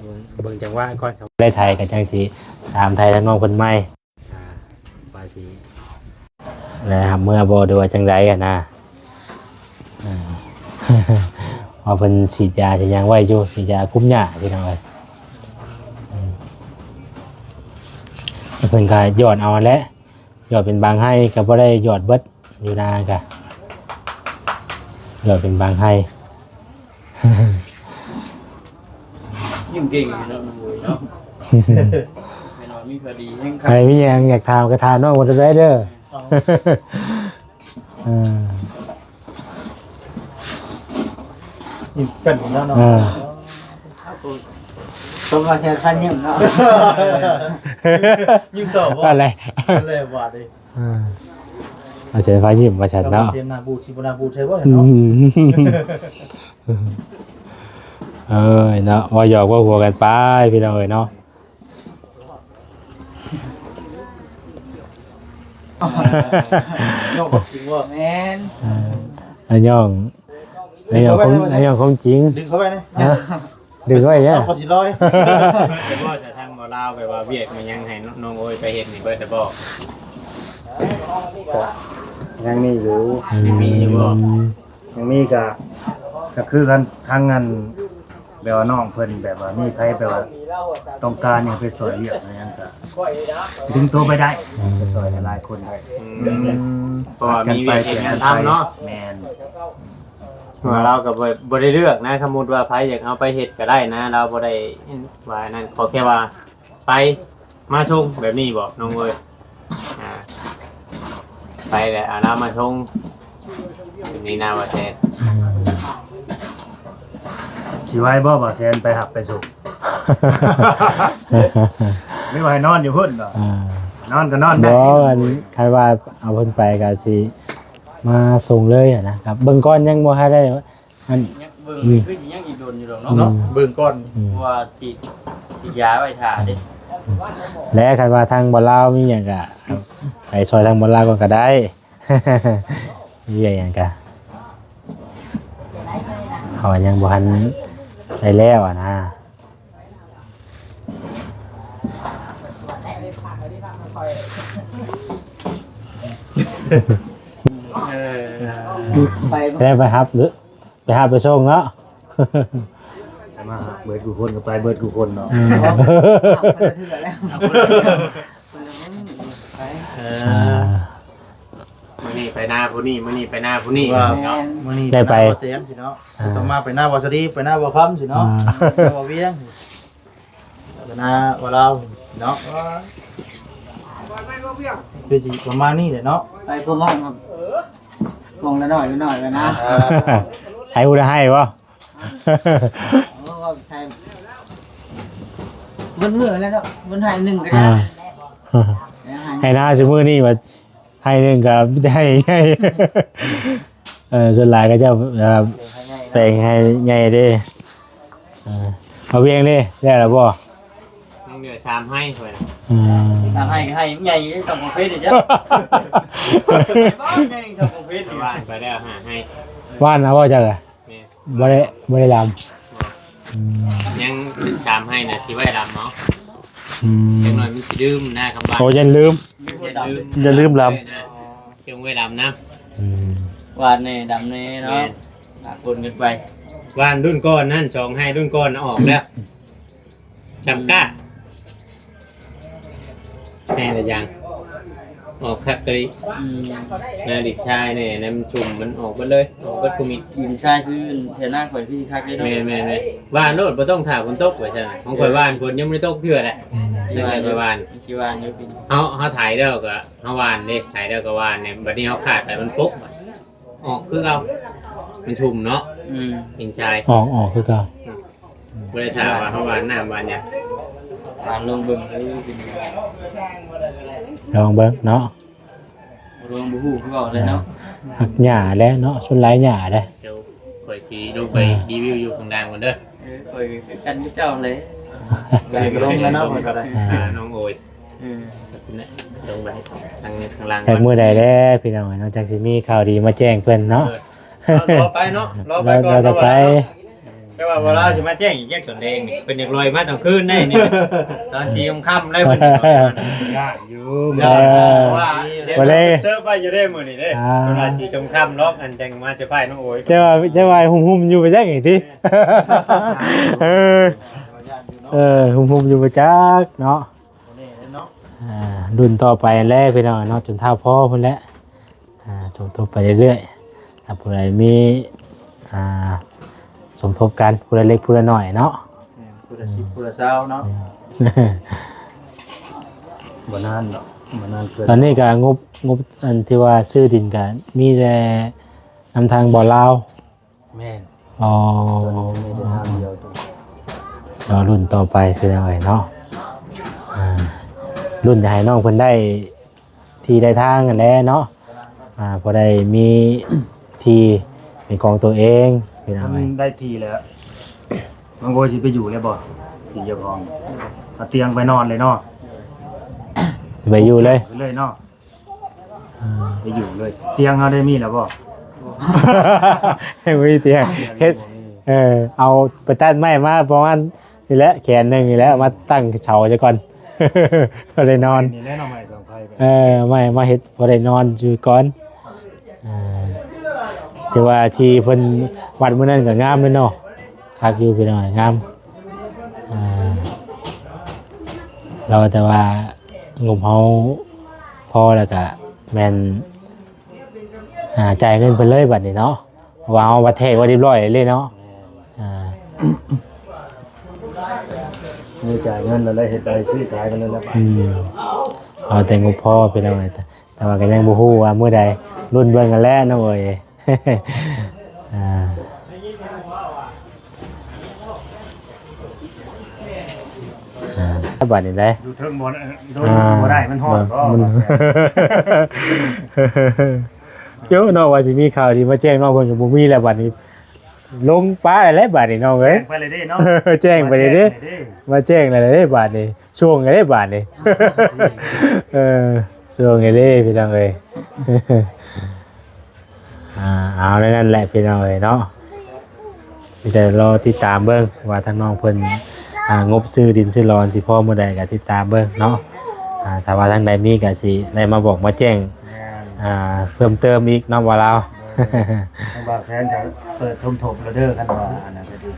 ເບິ່ງ ເບິ່ງຈັງຫວະກ່ອນ ໄດ້ໄຖກໍຈັ່ງຊິຖາມໄຖ່ທາງນ້ອງເພິ່ນໃໝ່. ອ່າ ວ່າຊິໄດ້ຮັບເມືອບໍ່ ຫຼືວ່າຈັ່ງໃດຫັ້ນນະ ອ່າ ວ່າເພິ່ນສີດຢາສີດຫຍັງໄວ້ຢູ່ ສີດຢາຄຸມຫຍ້າພີ່ນ້ອງເອີຍ ອືມ ເພິ່ນກໍຢອດເອົາຫັ້ນແຫຼະ ຢອດເປັນບາງໄຮ່ ກໍບໍ່ໄດ້ຢອດເບິດ ຢູ່ນາກະ ເຫຼືອເປັນບາງໄຮ່ ຍິ້ມເກັ່ງເນາະ ນ້ອງໂອຍເນາະ ແນ່ນອນມີຂ້ອຍດີແຮງຄັກ ໃຜມີຫຍັງຢາກຖາມກໍຖາມນ້ອງເພິ່ນໄດ້ເດີ ເອີ ຍິ້ມເກັ່ງເນາະ ເອີ ຕ້ອງວ່າແຊນພາຍິ້ມເນາະ ຍິ້ມຕໍ່ບໍ່ ອັນແລະ ອັນແລະວ່າເດ້ ອ່າ ອາຈານພາຍິ້ມວ່າຊັ້ນເນາະ ເສນໜ້າບູດ ຊິບໍ່ໜ້າບູດໃຊ່ບໍ່ ອືມ ເນາະ ເອີຍເນາະ ເວົ້າຫຍອກເວົ້າຫົວກັນໄປພີ່ນ້ອງເອີຍເນາະ ເອີ ແມ່ນ ເອີ ລະຍ້ອງ ອັນນີ້ຂອງ ອັນນີ້ຂອງຈິງ ດຶງເຂົ້າໄປນະ ຮະ ດຶງໄວ້ແລ້ວ ເອົາ ກໍຊິລອຍ ແຕ່ບໍ່ຈະທາງບໍ່ລາວ ແບບວ່າວຽກມາຍັງໃຫ້ນ້ອງໂອຍໄປເຮັດນີ້ເບິດແລ້ວບໍ່? ກໍຍັງມີຢູ່ ອືມ ຍັງມີຢູ່ບໍ່? ອືມ ຍັງມີກະ ກະຄືກັນ ທາງອັນ ແບບວ່ານ້ອງເພິ່ນແບບວ່າມີໃຜແບບວ່າຕ້ອງການຫຍັງໄປຊ່ອຍວຽກຫຍັງກະດຶງໂຕໄປໄດ້ ອືມ ໄປຊ່ອຍຫຼາຍໆຄົນໄດ້ ອືມ ເພາະວ່າມີວຽກເຮັດງານທຳເນາະ ແມ່ນ ວ່າລາວກໍບໍ່ ບໍ່ໄດ້ເລືອກນະ ສົມມຸດວ່າໃຜຢາກເອົາໄປເຮັດກໍໄດ້ນະ ລາວບໍ່ໄດ້ວ່າອັນນັ້ນ ຂໍແຄ່ວ່າໄປມາສົ່ງແບບນີ້ບໍນ້ອງເອີຍ? ອ່າ ໄປແລ້ວເອົາລາວມາສົ່ງແບບນີ້ນະ ບ່າວແຊນ ອືມ ຊິໄຫວບໍ່ບ່າວແຊນໄປຮັບໄປສົ່ງ? ຫຼືວ່າໃຫ້ນອນຢູ່ພຸ້ນບໍ? ອ່າ ນອນກໍນອນໄດ້ ບໍ່ ອັນ ຄັນວ່າເອົາເພິ່ນໄປກໍຊິ ມາສົ່ງເລີຍຫັ້ນນະ ຄັບ ເບິ່ງກ່ອນ ຍັງບໍ່ທັນໄດ້ ອັນ ຍັງເບິ່ງ ອືມ ຄືຊິຍັງອີກດົນຢູ່ດອກເນາະ ອືມ ເນາະ ເບິ່ງກ່ອນ ອືມ ເພາະວ່າສີດ ສີດຢາໄວ້ຖ້າເດ້ ແລະ ຄັນວ່າທາງບ່າວລາວມີຫຍັງກະ ໄປຊ່ອຍທາງບ່າວລາວກ່ອນກໍໄດ້ ມີຫຍັງກະ ເພາະວ່າຍັງບໍ່ທັນໄດ້ແລ້ວຫັ້ນນະ. ເອີ ໄດ້ໄປຮັບ ໄປຮັບໄປສົ່ງເນາະ ມາຮັບເບິດກູ່ຄົນ ກໍໄປເບິດກູ່ຄົນເນາະ ອືມ ໄປ ເອີ ອ່າ ມື້ນີ້ໄປນາຜູ້ນີ້ ມື້ນີ້ໄປນາຜູ້ນີ້ ວ່າ ເນາະ ມື້ນີ້ ໄດ້ໄປ ໄປນາບໍ່ແສນຊິເນາະ ອ່າ ຕ້ອງມາໄປນາບໍ່ສະດີ ໄປນາບໍ່ຄຳຊິເນາະ ອ່າ ນາບໍ່ວຽງ ໄປນາບໍ່ລາວເນາະ ຄືຊິປະມານນີ້ແຫຼະເນາະ ໄປພວກຫ້ອງ ຫ້ອງລະໜ້ອຍລະໜ້ອຍໄປນາ ອ່າ ໃຫ້ຜູ້ໃດໃຫ້ບໍ່? ໂອ້ ໃຫ້ ເບິດມື້ແລ້ວເນາະ ເພິ່ນໃຫ້ໜຶ່ງກໍໄດ້ ອ່າ ໃຫ້ນາຊຸມື້ນີ້ວ່າ ໄຮ່ໜຶ່ງກໍມີແຕ່ໄຮ່ໃຫຍ່ ເອີ ສ່ວນຫຼາຍເຂົາເຈົ້າ ເອີ ແປງໄຮ່ໃຫຍ່ເດ້ ເອີ ເອົາວຽງເດ້ ແລ້ວລະບໍ່? ຍັງເຫຼືອສາມໄຮ່ຂ້ອຍນະ ອືມ ສາມໄຮ່ກໍໄຮ່ໃຫຍ່ສ່ຳປະເພດເດ້ເຈົ້າ ໃຫຍ່ສ່ຳປະເພດ ຫວ່ານໄປແລ້ວຫ້າໄຮ່ ຫວ່ານເອົາບໍ່ເຈົ້າ? ແມ່ນ ບໍ່ໄດ້ ບໍ່ໄດ້ລຳ ບໍ່ ອືມ ຍັງສາມໄຮ່ນະ ຊິໄວ້ລຳເອົາ ອືມ ຈັກໜ້ອຍມັນຊິລືມນະ ຄຳວ່າ ໂອ້ ຢ້ານລືມ ຢ້ານລືມ ຢ່າລືມລຳ ຈັ່ງໄວ້ລຳນຳ ອືມ ຫວ່ານແດ່ ດຳແດ່ເນາະ ແມ່ນ ປະປົນກັນໄປ ຫວ່ານລຸ້ນກ່ອນນັ້ນ ສອງໄຮ່ລຸ້ນກ່ອນນະ ອອກແລ້ວ ສຳກາ ແນ່ລະຢ່າງ ອອກຄັກກະລິ ອືມ ນາດິນຊາຍແນ່ ນຳຊຸ່ມມັນອອກເບິດເລີຍ ອອກເບິດຄຸມິດ ດິນຊາຍຄືແຖວໜ້າຂ້ອຍຄືຊິຄັກເດ້ເນາະ ແມ່ນໆໆ ຫວ່ານໂລດ ບໍ່ຕ້ອງຖ້າຝົນຕົກ ວ່າຊັ້ນ ຂອງຂ້ອຍຫວ່ານຝົນຍັງບໍ່ໄດ້ຕົກເທື່ອແຫຼະ ອືມ ຕັ້ງແຕ່ຂ້ອຍຫວ່ານ ຊິຫວ່ານຢູ່ປີນີ້ ເຮົາ ເຮົາໄຖແລ້ວກໍ ເຮົາຫວ່ານເດ້ ໄຖແລ້ວກໍຫວ່ານນີ້ ບັດນີ້ເຮົາຂາດໄປມັນປົກ ອອກຄືເກົ່າ ມັນຊຸ່ມເນາະ ອືມ ເຫັນຊາຍ ອອກ ອອກຄືເກົ່າ ບໍ່ໄດ້ຖ້າວ່າເຮົາຫວ່ານນ້ຳຫວ່ານຫຍັງ ຫວ່ານລອງເບິ່ງເດີ ລອງເບິ່ງເນາະ ລອງບໍ່ຮູ້ຄືເວົ້າແຫຼະເນາະ ຮັກຫຍ້າແຫຼະເນາະ ສ່ວນຫຼາຍຫຍ້າແຫຼະ ດຽວຂ້ອຍຊິລົງໄປ ອ່າ ຣີວິວຢູ່ຂ້າງລ່າງກ່ອນເດີ ເອີ ຂ້ອຍຄືກັນກັບເຈົ້າແຫຼະ ລົງແລ້ວເນາະ ຂ້ອຍກໍໄດ້ ອ່າ ນ້ອງໂອຍ ເອີ ລົງໄປທາງຂ້າງລ່າງ ຈັກມື້ໃດແລ້ວພີ່ນ້ອງເອີຍເນາະ ຈັ່ງຊິມີຂ່າວດີມາແຈ້ງເພິ່ນເນາະ ເອີ ລໍໄປເນາະ ລໍໄປກ່ອນ ລໍໄປ ແຕ່ວ່າເວລາຊິມາແຈ້ງອີກແຍກຕົນເອງນີ້ ເພິ່ນຢາກລອຍມາຕອນຄືນໄດ້ນີ້ ຕອນສີ່ຄ່ຳໆ ໄດ້ເພິ່ນຢາກລອຍມາ ຢ້ານຢູ່ ເອີ ເພາະວ່າ ບໍ່ໄດ້ ເຊີບໄວ້ຢູ່ເດ້ມື້ນີ້ເດ້ ອ່າ ເພິ່ນວ່າສີ່ຄ່ຳໆ ດອກ ອັນຈັ່ງມາເຊີໄພນ້ອງໂອຍ ເຈົ້າວ່າ ເຈົ້າວ່າຫຸ່ມໆ ຢູ່ໄປຈັກນີ້ຕິ ເອີ ເອີ ຫຸ່ມໆ ຢູ່ໄປຈັກເນາະ ອ່າ ລຸ້ນຕໍ່ໄປແຫຼະພີ່ນ້ອງເນາະ ຈົນທ້າວພໍພຸ້ນແຫຼະ ອ່າ ສົມທົບໄປເລື້ອຍໆ ຖ້າຜູ້ໃດມີ ອ່າ ສົມທົບກັນ ຜູ້ລະເລັກຜູ້ລະໜ້ອຍເນາະ ແມ່ນ ຜູ້ລະສິບ ຜູ້ລະຊາວເນາະ ອືມ ບໍ່ນານດອກ ບໍ່ນານເກີນ ຕອນນີ້ກະງົບ ງົບອັນທີ່ວ່າຊື້ດິນກະມີແຕ່ນຳທາງບ່າວລາວ ແມ່ນ ອໍ ຕອນນີ້ຍັງມີແຕ່ທາງດຽວ ລໍລຸ້ນຕໍ່ໄປພີ່ນ້ອງເອີຍເນາະ ອ່າ ລຸ້ນຈະໃຫ້ນ້ອງເພິ່ນໄດ້ທີ່ໄດ້ທາງຫັ້ນແຫຼະເນາະ ອ່າ ພໍໄດ້ມີທີ່ເປັນຂອງຕົວເອງພີ່ນ້ອງເອີຍ ໄດ້ທີ່ແລ້ວ ມັນກໍຊິໄປຢູ່ແລ້ວບໍ່ ທີ່ເຈົ້າຂອງ ເອົາຕຽງໄປນອນເລີຍເນາະ ໄປຢູ່ເລີຍ ໄປເລີຍເນາະ ອ່າ ໄປຢູ່ເລີຍ ຕຽງເຮົາໄດ້ມີແລ້ວບໍ່? ບໍ່ ຍັງບໍ່ມີຕຽງ ເຮັດ ເອີ ເອົາໄປຕັດໄມ້ມາປະມານນີ້ແຫຼະ ແຂນໜຶ່ງນີ້ແຫຼະ ມາຕັ້ງເສົາຊະກ່ອນ ພໍໄດ້ນອນ ນີ້ແຫຼະເນາະ ໄມ້ສອງໄຜ່ ເອີ ໄມ້ມາເຮັດພໍໄດ້ນອນຢູ່ກ່ອນ. ອ່າ ແຕ່ວ່າທີ່ເພິ່ນວັດມື້ນັ້ນກໍງາມເດ້ເນາະ ຄັກຢູ່ພີ່ນ້ອງ ງາມ. ອ່າ ລາວແຕ່ວ່າງົບເຮົາພໍແລ້ວກະແມ່ນ ອ່າ ຈ່າຍເງິນເພິ່ນເລີຍບັດນີ້ເນາະ ເພາະວ່າເຮົາວັດແທກໄວ້ຮຽບຮ້ອຍເລີຍເນາະ. ອ່າ ມີຈ່າຍເງິນແລ້ວ ເຮັດໃບຊື້ຂາຍກັນເລີຍແລ້ວ ອືມ ເອົາແຕ່ງົບພໍພີ່ນ້ອງເອີຍ ແຕ່ວ່າກໍຍັງບໍ່ຮູ້ວ່າມື້ໃດ ລຸ້ນເບິ່ງກັນແຫຼະນ້ອງເອີຍ. ອ່າ ອ່າ ບັດນີ້ແຫຼະ ຢູ່ເທິງບໍ່ ໂດນ ອ່າ ບໍ່ໄດ້ ມັນຮ້ອນບໍ່ ມັນ ໂຍເນາະ ວ່າຊິມີຂ່າວດີມາແຈ້ງນ້ອງເພິ່ນກໍບໍ່ມີແລ້ວ ບັດນີ້ລົງປ້າແລ້ວ ບັດນີ້ນ້ອງເອີຍ ແຈ້ງໄປເລີຍເດ້ເນາະ ແຈ້ງໄປເລີຍເດ້ ມາແຈ້ງໄປເລີຍເດ້ ມາແຈ້ງແລ້ວເດ້ ບັດນີ້ ຊ່ວງແລ້ວເດ້ ບັດນີ້ ເອີ ຊ່ວງແລ້ວເດ້ ພີ່ນ້ອງເອີຍ. ອ່າ ເອົາແນວນັ້ນແຫຼະພີ່ນ້ອງເອີຍເນາະ ມີແຕ່ລໍຕິດຕາມເບິ່ງວ່າທາງນ້ອງເພິ່ນ ອ່າ ງົບຊື້ດິນຊື້ລອນຊິພໍມື້ໃດກໍຕິດຕາມເບິ່ງເນາະ. ອ່າ ຖ້າວ່າທາງໃດມີກໍຊິໄດ້ມາບອກມາແຈ້ງ ແມ່ນ ອ່າ ເພີ່ມເຕີມອີກເນາະ ບ່າວລາວ ໂດຍ ທາງບ່າວແຊນກໍເປີດສົມທົບແລ້ວເດີ ຄັນວ່າອັນນັ້ນກໍດີ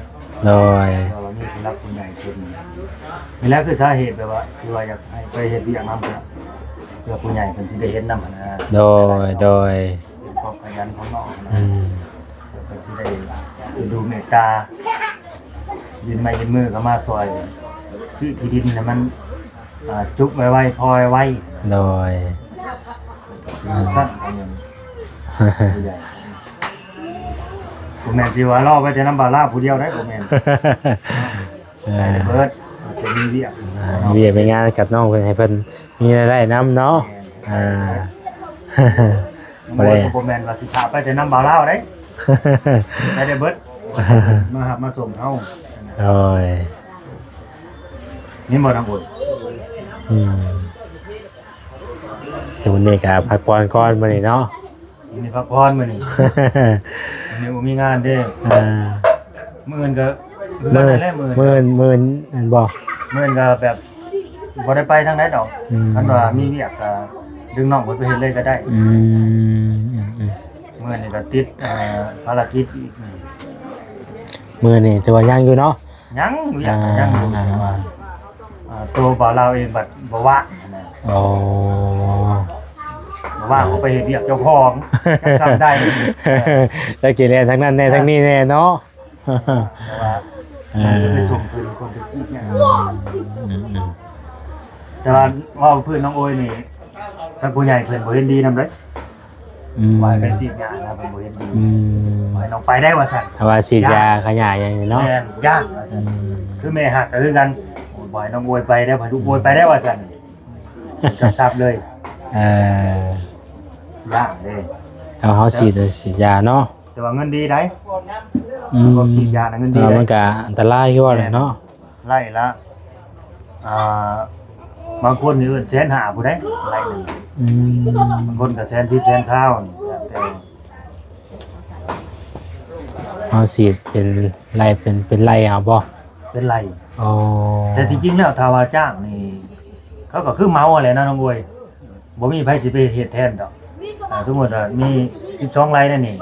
ໂດຍ ເພາະວ່າມີຜູ້ຫຼັກຜູ້ໃຫຍ່ຂຶ້ນ ນີ້ແຫຼະຄືສາເຫດແບບວ່າ ທີ່ວ່າຢາກໃຫ້ໄປເຮັດວຽກນຳ ເພື່ອ ເພື່ອຜູ້ໃຫຍ່ເພິ່ນຊິໄດ້ເຫັນນຳຫັ້ນນະ ໂດຍ ໂດຍ ເປັນຄວາມຂະຫຍັນຂອງນ້ອງນະ ອືມ ເພິ່ນຊິໄດ້ເອັນດູເມດຕາ ຍື່ນໄມ້ຍື່ນມືເຂົ້າມາຊ່ອຍ ຊື້ທີ່ດິນໃຫ້ມັນ ອ່າ ຈຸກໄວໆ ພໍໄວໆ ໂດຍ ອືມ ຊັ້ນຂອງມັນ ບໍ່ແມ່ນຊິວ່າລໍໄປແຕ່ນຳບ່າວລາວຜູ້ດຽວໄດ໋ ບໍ່ແມ່ນ ເອີ ໄປເບິດ ຈະມີວຽກ ອ່າ ມີວຽກມີງານກັບນ້ອງເພິ່ນ ໃຫ້ເພິ່ນມີລາຍໄດ້ນຳເນາະ ແມ່ນ ອ່າ ບໍ່ແມ່ນ ບໍ່ແມ່ນວ່າຊິຖ້າໄປແຕ່ນຳບ່າວລາວເດ້ ໄປໄດ້ເບິດ ມາຮັບມາສົ່ງເຮົາ ໂດຍ ນີ້ບໍ່ນຳບຸນ ອືມ ແຕ່ມື້ນີ້ກໍພັກຜ່ອນກ່ອນມື້ນີ້ເນາະ ມື້ນີ້ພັກຜ່ອນມື້ນີ້ ມື້ນີ້ບໍ່ມີງານເດ້ ອ່າ ມື້ອື່ນກໍຄືກັນນັ້ນແຫຼະ ມື້ອື່ນ ມື້ອື່ນ ມື້ອື່ນແມ່ນບໍ່? ມື້ອື່ນກໍແບບບໍ່ໄດ້ໄປທາງໃດດອກ ອືມ ຄັນວ່າມີວຽກກໍດຶງນ້ອງເພິ່ນໄປເຮັດເລີຍກໍໄດ້ ອືມ ອືມ ອືມ ມື້ນີ້ກໍຕິດ ເອີ ພາລະກິດອີກ ມື້ນີ້ຖືວ່າຍັງຢູ່ເນາະ ຍັງ ວຽກກໍຍັງຢູ່ ອ່າ ແຕ່ວ່າ ອ່າ ໂຕບ່າວລາວເອງບັດບໍ່ວ່າງນະ ອໍ ບໍ່ວ່າງກໍໄປເຮັດວຽກເຈົ້າຂອງ ຈັກສ່ຳໃດ ແລ້ວກໍແລ່ນທາງນັ້ນແດ່ ທາງນີ້ແດ່ເນາະ ແຕ່ວ່າ ອ່າ ມັນຈະໄປສົ່ງຄືນຄົນໄປຊີດຫຍັງ ອືມ ອືມ ແຕ່ວ່າເວົ້າພື້ນນ້ອງໂອຍນີ້ ທ່ານຜູ້ໃຫຍ່ເພິ່ນບໍ່ເຫັນດີນຳເດ້ ອືມ ວ່າໃຫ້ໄປສີດຢານະ ເພິ່ນບໍ່ເຫັນດີ ອືມ ວ່າໃຫ້ນ້ອງໄປໄດ້ວ່າຊັ້ນ ຖ້າວ່າສີດຢາຂະຫຍາຍຫຍັງນີ້ເນາະ ແມ່ນ ຢ້ານວ່າຊັ້ນ ອືມ ຄືແມ່ຮັກກໍຄືກັນ ໂອ້ຍ ບໍ່ໃຫ້ນ້ອງໂອຍໄປໄດ້ ໃຫ້ລູກໂອຍໄປໄດ້ວ່າຊັ້ນ ກຳຊັບເລີຍ ເອີ ຢ້ານເດ້ ຖ້າເຮົາສີດ ສີດຢາເນາະ ແຕ່ວ່າເງິນດີໄດ໋ ອືມ ພວກສີດຢານະເງິນດີ ແຕ່ວ່າມັນກໍອັນຕະລາຍຄືວ່າແຫຼະເນາະ ແມ່ນ ໄລ່ລະ ອ່າ ບາງຄົນນີ້ເອີ້ນແສນຫ້າພຸ້ນເດ້ ໄລ່ໜຶ່ງ ອືມ ບາງຄົນກໍແສນສິບ ແສນຊາວ ແລ້ວແຕ່ ເຮົາສີດເປັນໄລ່ ເປັນ ເປັນໄລ່ເອົາບໍ່? ເປັນໄລ່ ອໍ ແຕ່ທີ່ຈິງແລ້ວຖ້າວ່າຈ້າງນີ້ ເຂົາກໍຄືເໝົາຫັ້ນແຫຼະນະນ້ອງໂອຍ ບໍ່ມີໃຜຊິໄປເຮັດແທນດອກ ອ່າ ສົມມຸດວ່າມີສິບສອງໄລ່ນັ້ນນີ້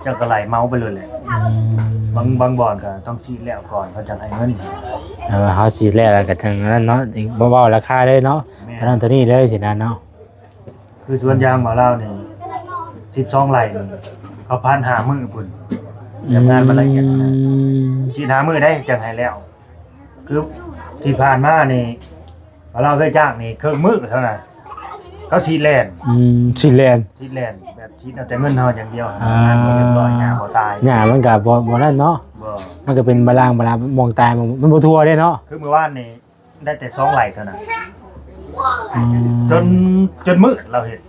ເຈົ້າກໍໄລ່ເໝົາໄປໂລດແຫຼະ ອືມ ບາງ ບາງບ່ອນກໍຕ້ອງສີດແລ້ວກ່ອນ ເຂົາຈັ່ງໃຫ້ເງິນ ແຕ່ວ່າເຮົາສີດແລ້ວ ແລ້ວກໍຈັ່ງນັ້ນເນາະ ບໍ່ເວົ້າລາຄາເລີຍເນາະ ແມ່ນ ເທົ່ານັ້ນເທົ່ານີ້ເລີຍຊີ້ນະເນາະ ຄືສວນຢາງບ່າວລາວນີ້ ສິບສອງໄລ່ນີ້ ເຂົາພັນຫ້າມື້ພຸ້ນ ອືມ ແບບງານມັນລະອຽດນະ ສີດຫ້າມື້ໄດ້ຈັ່ງໃຫ້ແລ້ວ ຄືທີ່ຜ່ານມານີ້ ວ່າລາວເຄີຍຈ້າງນີ້ເຄິ່ງມື້ເທົ່ານັ້ນ ເຂົາສີດແລ່ນ ອືມ ສີດແລ່ນ ສີດແລ່ນ ແບບສີດເອົາແຕ່ເງິນເຮົາຢ່າງດຽວ ອ່າ ງານບໍ່ຮຽບຮ້ອຍ ຫຍ້າບໍ່ຕາຍ ຫຍ້າມັນກໍບໍ່ ບໍ່ນັ້ນເນາະ ບໍ່ ມັນກໍເປັນບາລາງ ບາລາງ ໝ່ອງຕາຍ ມັນ ມັນບໍ່ທົ່ວເດ້ເນາະ ຄືມື້ວານນີ້ໄດ້ແຕ່ສອງໄລ່ເທົ່ານັ້ນ ອືມ ຈົນ ຈົນມືດລາວເຮັດ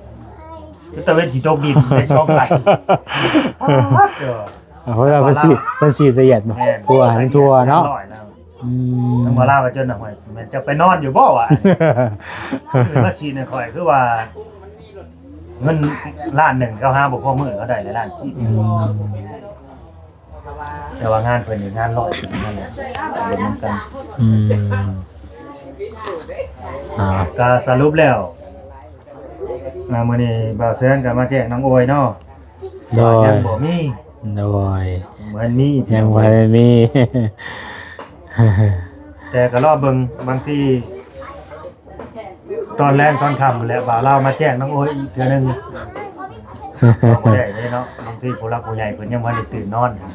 ຈົນຕາເວັນຊິຕົກດິນໄດ້ສອງໄລ່ ປາດເດີ ເພາະວ່າເພິ່ນສີດ ເພິ່ນສີດລະອຽດບໍ່ ແມ່ນ ທົ່ວໃຫ້ມັນທົ່ວເນາະ ຮຽບຮ້ອຍແລ້ວ ອືມ ທາງບ່າວລາວກໍຈົນ ໂອ້ຍ ແມ່ນເຈົ້າໄປນອນຢູ່ບໍ່ວະ ມາສີດໃຫ້ຂ້ອຍ ຄືວ່າ ເງິນລ້ານໜຶ່ງ ເຂົາຫາບໍ່ພໍມື້ ເຂົາໄດ້ຫຼາຍລ້ານກີບ. ອືມ ແຕ່ວ່າງານເພິ່ນນີ້ງານຮ້ອຍນັ້ນແຫຼະ ເບິ່ງນຳກັນ. ອືມ ອ່າ ກະສະຫຼຸບແລ້ວ ອ່າ ມື້ນີ້ບ່າວແສນກໍມາແຈ້ງນ້ອງໂອຍເນາະ ໂດຍ ວ່າຍັງບໍ່ມີ ໂດຍ ບໍ່ທັນມີ ຍັງບໍ່ທັນມີ ແຕ່ກໍລໍເບິ່ງ ບາງທີຕອນແລງຕອນຄ່ຳແຫຼະ ບ່າວລາວມາແຈ້ງນ້ອງໂອຍອີກເທື່ອໜຶ່ງ ບໍ່ໄດ້ເດ້ເນາະ ບາງທີຜູ້ຫຼັກຜູ້ໃຫຍ່ເພິ່ນຍັງບໍ່ໄດ້ຕື່ນນອນ ອ່າ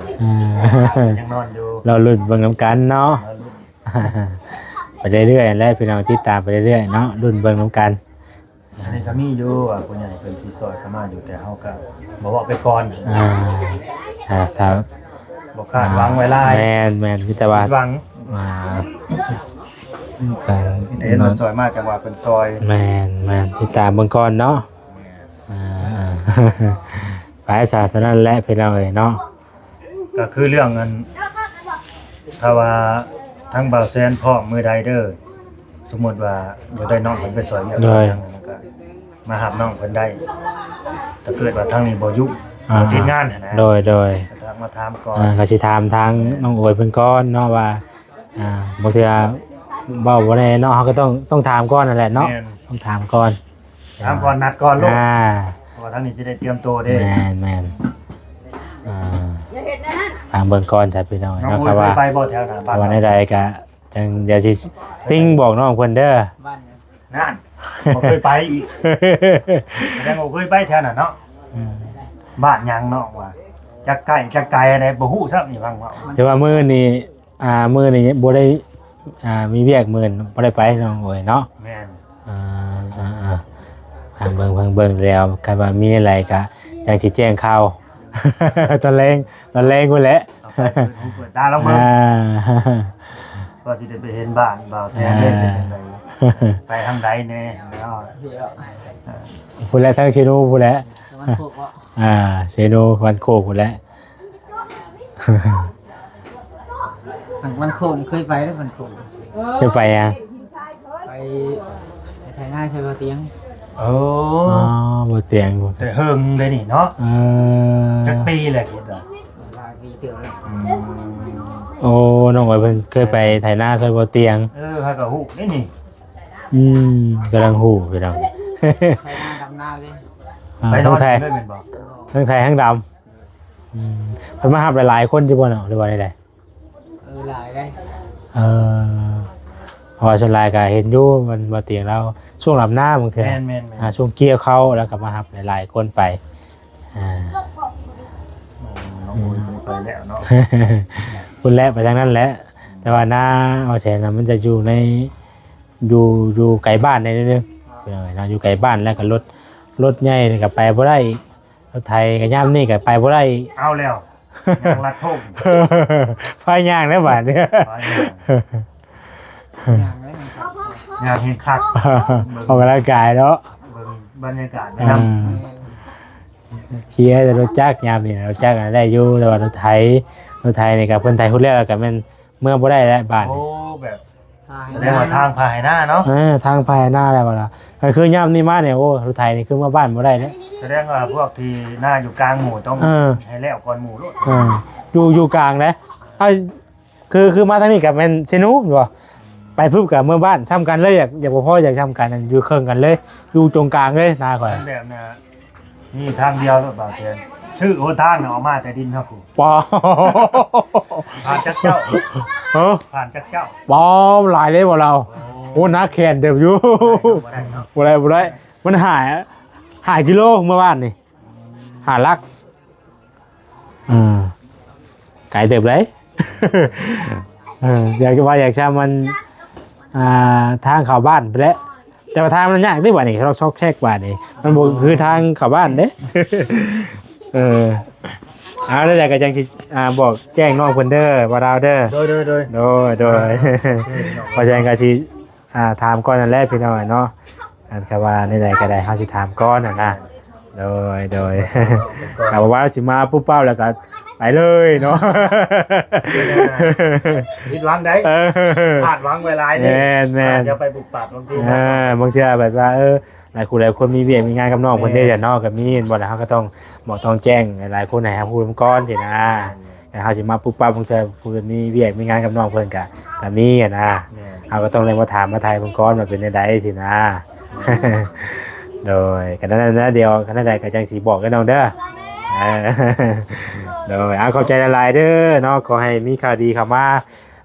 ຍັງນອນຢູ່ ລໍລຸ້ນເບິ່ງນຳກັນເນາະ ລໍລຸ້ນ ໄປເລື້ອຍໆແຫຼະ ພີ່ນ້ອງ ຕິດຕາມໄປເລື້ອຍໆເນາະ ລຸ້ນເບິ່ງນຳກັນ. ອັນນີ້ກໍມີຢູ່ວ່າຜູ້ໃຫຍ່ເພິ່ນຊິຊ່ອຍເຂົ້າມາຢູ່ ແຕ່ເຮົາກໍບໍ່ເວົ້າໄປກ່ອນ ອ່າ ຖ້າ ຖ້າບໍ່ຄາດຫວັງໄວ້ຫຼາຍ ແມ່ນໆ ມີແຕ່ວ່າຜິດຫວັງ ອ່າ ແຕ່ເຫັນເພິ່ນຊ່ອຍມາ ຈັງວ່າເພິ່ນຊ່ອຍ ແມ່ນໆ ຕິດຕາມເບິ່ງກ່ອນເນາະ ແມ່ນ ອ່າ ໄປຊະ ເທົ່ານັ້ນແຫຼະ ພີ່ນ້ອງເອີຍເນາະ. ກໍຄືເລື່ອງອັນ ຖ້າວ່າທາງບ່າວແສນພ້ອມມື້ໃດເດີ ສົມມຸດວ່າຢາກໄດ້ນ້ອງເພິ່ນໄປຊ່ອຍວຽກ ໂດຍ ຊ່ອຍຫຍັງ ກໍມາຮັບນ້ອງເພິ່ນໄດ້ ຖ້າເກີດວ່າທາງນີ້ບໍ່ຫຍຸ້ງ ອ່າ ບໍ່ຕິດງານຫັ້ນນະ ໂດຍ ໂດຍ ກໍທັກມາຖາມກ່ອນ ອ່າ ກໍຊິຖາມທາງນ້ອງໂອຍເພິ່ນກ່ອນເນາະວ່າ ອ່າ ບາງເທື່ອເວົ້າບໍ່ໄດ້ເນາະ ເຮົາກໍຕ້ອງ ຕ້ອງຖາມກ່ອນນັ້ນແຫຼະເນາະ ແມ່ນ ຕ້ອງຖາມກ່ອນ ຖາມກ່ອນ ນັດກ່ອນໂລດ ອ່າ ເພາະວ່າທາງນີ້ຊິໄດ້ຕຽມໂຕເດ້ ແມ່ນໆ ອ່າ ຟັງເບິ່ງກ່ອນຊະພີ່ນ້ອງເນາະ ວ່າໄດ້ໄປບໍ່ແຖວນັ້ນ ວ່າແນວໃດກໍຈັ່ງ ດຽວຊິຕິງບອກນ້ອງເພິ່ນເດີ ບ້ານຫຍັງ ນັ້ນ ບໍ່ເຄີຍໄປອີກ ສະແດງວ່າບໍ່ເຄີຍໄປແຖວນັ້ນເນາະ ອືມ ບ້ານຫຍັງເນາະ ວ່າຈັກໃກ້ຈັກໄກອັນໃດບໍ່ຮູ້ຊ້ຳ ນີ້ຟັງເວົ້າ ແຕ່ວ່າມື້ນີ້ ອ່າ ມື້ນີ້ບໍ່ໄດ້ ອ່າ ມີວຽກ ມື້ນີ້ບໍ່ໄດ້ໄປນ້ອງໂອຍເນາະ ແມ່ນ ອ່າ ອ່າ ອ່າ ຟັງເບິ່ງ ຟັງເບິ່ງແລ້ວ ຄັນວ່າມີແນວໃດກໍຈັ່ງຊິແຈ້ງຂ່າວ ຕອນແລງ ຕອນແລງພຸ້ນແຫຼະ ເອົາໄປເປີດຫູເປີດຕາລອງເບິ່ງ ອ່າ ກໍຊິໄດ້ໄປເຫັນບ້ານບ່າວແຊເດ້ ອ່າ ເປັນຈັ່ງໃດ ໄປທາງໃດແດ່ແລ້ວ ພຸ້ນແຫຼະ ທາງເຊໂນພຸ້ນແຫຼະ ວັນໂຄກເນາະ ອ່າ ເຊໂນວັນໂຄກພຸ້ນແຫຼະ ມັນ ມັນໂຄງເຄີຍໄປເດ້ ມັນໂຄງ ເຄີຍໄປຫຍັງ? ໄປ ໄປໄຖນາໃສ່ບໍ່ຕຽງ ເອີ ອໍ ບໍ່ຕຽງ ແຕ່ເຫິງເດ້ນີ້ເນາະ ເອີ ຈັກປີແລ້ວຄິດວ່າ ຫຼາຍປີເຕີບແລ້ວ ອືມ ໂອ້ ນ້ອງອອຍເພິ່ນເຄີຍໄປໄຖນາຊ່ອຍບໍ່ຕຽງ ເອີ ເຮົາກໍຮູ້ເດ້ນີ້ ອືມ ກຳລັງຮູ້ພີ່ນ້ອງ ໄຖນາດຳນາເລີຍ ອ່າ ໄປນອນເລີຍແມ່ນບໍ່? ທັງໄຖທັງດຳ ອືມ ເພິ່ນມາຮັບຫຼາຍໆຄົນຢູ່ບໍ່ເນາະ ຫຼືວ່າໃດ? ເອີ ຫຼາຍເດ້ ເອີ ເພາະວ່າສ່ວນຫຼາຍກໍເຫັນຢູ່ ມັນບໍ່ຕຽງລາວ ຊ່ວງດຳນາບາງເທື່ອ ແມ່ນໆໆ ອ່າ ຊ່ວງກ່ຽວເຂົ້າ ລາວກໍມາຮັບຫຼາຍໆຄົນໄປ ອ່າ ໂອ້ ນ້ອງໂອຍໄປແລ້ວເນາະ ພຸ້ນແຫຼະ ໄປທາງນັ້ນແຫຼະ ແຕ່ວ່ານາເອົາແສນນະ ມັນຈະຢູ່ໃນ ຢູ່ ຢູ່ໄກບ້ານແດ່ໜ້ອຍໜຶ່ງ ພີ່ນ້ອງເອີຍເນາະ ຢູ່ໄກບ້ານ ແລ້ວກໍລົດ ລົດໃຫຍ່ນີ້ກໍໄປບໍ່ໄດ້ອີກ ລົດໄຖກໍຍາມນີ້ກໍໄປບໍ່ໄດ້ອີກ ເອົາແລ້ວ ຍ່າງລັດທົ່ງ ພາຍ່າງແລ້ວບາດນີ້ ພາຍ່າງ ຍ່າງແຮງຄັກ ເບິ່ງ ອອກກຳລັງກາຍເນາະ ເບິ່ງບັນຍາກາດແມ່ນ້ຳ ອ່າ ຂີ່ແຕ່ລົດຈັກຍາມນີ້ ລົດຈັກໄດ້ຢູ່ ແຕ່ວ່າລົດໄຖ ລົດໄຖນີ້ກໍເພິ່ນໄຖຮຸດແລ້ວ ແລ້ວກໍແມ່ນເມືອບໍ່ໄດ້ແລ້ວບາດນີ້ ໂອ້ ແບບ ສະແດງວ່າທາງພາໄຫນາເນາະ ເອີ ທາງພາໄຫນາແລ້ວວ່າລະ ກໍຄືຍາມນີ້ມານີ້ ໂອ້ ລົດໄຖນີ້ຄືເມືອບ້ານບໍ່ໄດ້ເດ້ ສະແດງວ່າພວກທີ່ນາຢູ່ກາງໝູ່ຕ້ອງ ເອີ ໃຫ້ແລ້ວກ່ອນໝູ່ໂລດ ເອີ ຢູ່ ຢູ່ກາງເດ້ ເອົາ ຄື ຄືມາທາງນີ້ກໍແມ່ນເຊນູແມ່ນບໍ່ ໄປປຶບກໍເມືອບ້ານ ສ່ຳກັນເລີຍ ຢາກ ຢາກບໍ່ພໍ ຢາກສ່ຳກັນ ຢູ່ເຄິ່ງກັນເລີຍ ຢູ່ຕົງກາງເລີຍນາຂ້ອຍ ແບບນະ ມີທາງດຽວໂລດ ບ່າວແສນ ຊື້ຫົນທາງນະ ອອກມາແຕ່ດິນເຮົາພຸ້ນ ປາ ຜ່ານຈັກເຈົ້າ ຮະ ຜ່ານຈັກເຈົ້າ ປາ ຫຼາຍເດ້ບໍ່ລາວ ໂອ້ ໂອ້ ໜັກແຂນເຕີບຢູ່ ບໍ່ໄດ້ເນາະ ບໍ່ໄດ້ ບໍ່ໄດ້ ມັນຫ້າ ຫ້າກິໂລເມື່ອວານນີ້ ຫ້າຫຼັກ ອ່າ ໄກເຕີບເດ້ ເອີ ຢາກວ່າຢາກຊ້ຳມັນ ອ່າ ທາງເຂົ້າບ້ານພຸ້ນແຫຼະ ແຕ່ວ່າທາງມັນຍາກເດ້ບາດນີ້ ເຮົາຊອກແຊກບາດນີ້ ມັນບໍ່ຄືທາງເຂົ້າບ້ານເດ້ ເອີ ເອົາ ແລ້ວໃດກໍຈັ່ງຊິ ອ່າ ບອກແຈ້ງນ້ອງເພິ່ນເດີ ບ່າວດາວເດີ ໂດຍ ໂດຍ ໂດຍ ອ່າ ໂດຍ ໂດຍ ເອີ ເພາະສະນັ້ນກໍຊິ ອ່າ ຖາມກ່ອນນັ້ນແຫຼະພີ່ນ້ອງເນາະ ອັນ ຄັນວ່າແນວໃດກໍໄດ້ ເຮົາຊິຖາມກ່ອນຫັ້ນນະ ໂດຍ ໂດຍ ຖ້າວ່າຊິມາປຸບປັບແລ້ວກໍ ໄປເລີຍເນາະ ຜິດຫວັງໄດ໋ ເອີ ຄາດຫວັງໄວ້ຫຼາຍເດ້ ແມ່ນໆ ຈະໄປປຸບປັບບາງທີ ເອີ ບາງເທື່ອແບບວ່າ ເອີ ຫຼາຍຄູ່ຫຼາຍຄົນມີວຽກມີງານກັບນ້ອງເພິ່ນເດ້ ແມ່ນ ເນາະ ກໍມີແມ່ນບໍ່ລະ ເຮົາກໍຕ້ອງບອກຕ້ອງແຈ້ງໃຫ້ຫຼາຍຄົນໃຫ້ຮູ້ນຳກ່ອນຊີ້ນະ ແມ່ນ ແຕ່ເຮົາຊິມາປຸບປັບບາງເທື່ອຜູ້ມີວຽກມີງານກັບນ້ອງເພິ່ນກໍ ກໍມີຫັ້ນນະ ແມ່ນ ເຮົາກໍຕ້ອງໄດ້ມາຖາມມາໄຖ່ເພິ່ນກ່ອນວ່າເປັນຈັ່ງໃດຊີ້ນະ ແມ່ນ ໂດຍ ກໍນັ້ນນະ ດຽວຄັນໃດກໍຈັ່ງຊິບອກເດີນ້ອງເດີ ເອີ ໂດຍ ເອົາ ຂອບໃຈຫຼາຍໆເດີເນາະ ຂໍໃຫ້ມີຂ່າວດີເຂົ້າມາ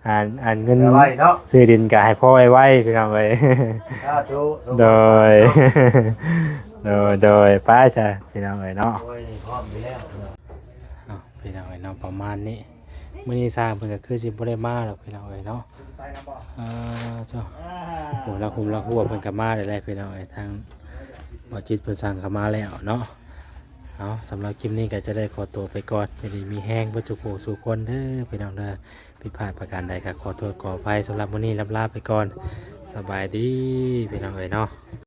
ອັນ ອັນເງິນ ໄວໆເນາະ ຊື້ດິນກໍໃຫ້ພໍໄວໆ ພີ່ນ້ອງເອີຍ ສາທຸ ໂດຍ ໂດຍ ໂດຍ ໄປຊະ ພີ່ນ້ອງເອີຍເນາະ ໂອ້ຍ ພ້ອມຢູ່ແລ້ວ ເນາະ ພີ່ນ້ອງເອີຍເນາະ ປະມານນີ້ ມື້ນີ້ຊ່າງເພິ່ນກໍຄືຊິບໍ່ໄດ້ມາດອກ ພີ່ນ້ອງເອີຍເນາະ ເອີ ເຈົ້າ ໂອ້ ລັກຫຸມລັກຫົວເພິ່ນກໍມາແລ້ວແຫຼະ ພີ່ນ້ອງເອີຍ ທາງບໍ່ຈິດເພິ່ນສັ່ງເຂົ້າມາແລ້ວເນາະ ເອົາ ສຳລັບຄລິບນີ້ກໍຈະໄດ້ຂໍຕົວໄປກ່ອນ ຢູ່ດີມີແຮງເບິດສູ່ຜູ້ສູ່ຄົນເດີ ພີ່ນ້ອງເດີ ຜິດພາດປະການໃດກໍຂໍໂທດຂໍອະໄພ ສຳລັບມື້ນີ້ລ່ຳລາໄປກ່ອນ ສະບາຍດີ ພີ່ນ້ອງເອີຍເນາະ.